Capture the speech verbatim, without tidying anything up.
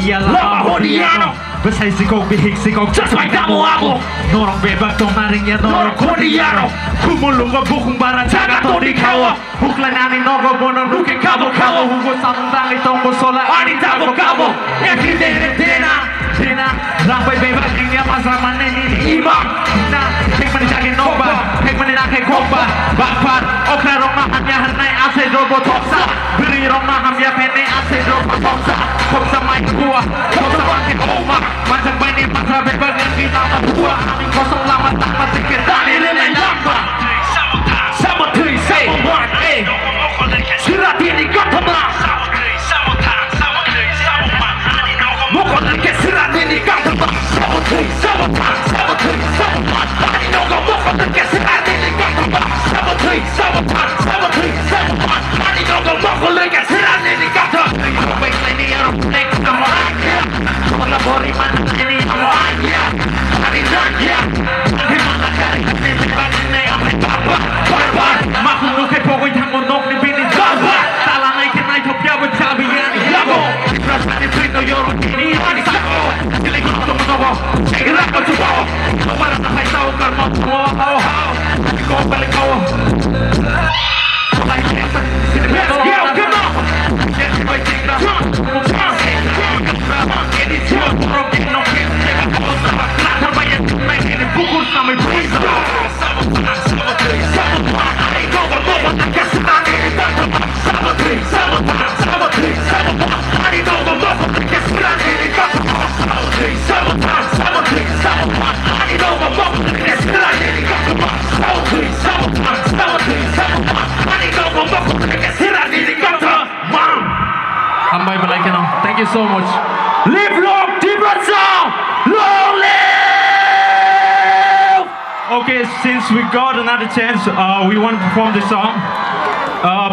Yala Lama hodi yano. Besai sikok bihik sikok. Just like damo abo. Norok bebak tongna ringya norok hodi yano. Khumulungo bukung bara jaga todi khawo. Huklainani nogo bono nuke kabo kabo. Hugo samung tangwi tongo sola ani tabo kabo. Every day dena dena. Rangbai bebak ringya masra manne nini ima. Na, thekmani jage nokba, thekmani nakhe kokba. Bakpar okra rokma hamya harnai asai robo thoksa. Bwrwi rokma hamya phenai asai robo thoksa. Thoksa mai khua, thoksa bangkhe kokma. Manjak baini masra bebak ringwi lama khua. Ani kosong lama tangma tike dani rinai lamba. Sabathwi, sabawan, eh. Sirati ni kathama. Mokol rike sirani ni kathama. Sabathwi, sabathan, sabathwi, sabathan. Ani nogo mokol rike sirani ni kathama. Sabathwi, sabathan, sabathwi, sabathan. Ani nogo mokol rike sirani ni kathama. Bai ni aro nek kamo akia. Kona bori mana ni amo akia. Ani rakia. Ani mana kari kari ni bani ni amo baba. Baba. Makun nuke pogoi thango nokni bini baba. Tala nai khe naithok ya bo chabi yani yabo. Tiprasani twi no yoro tini ani sabo. Sili kono tomo tomo. Segra ko chupo. Tomara na hai tau karma tumo hao hao. Ko pale ko. Let's go, come on. Hambai belai kheno. Thank you so much. Live long Tiprasa! Long live! Okay, since we got another chance, uh, we want to perform the song. Uh,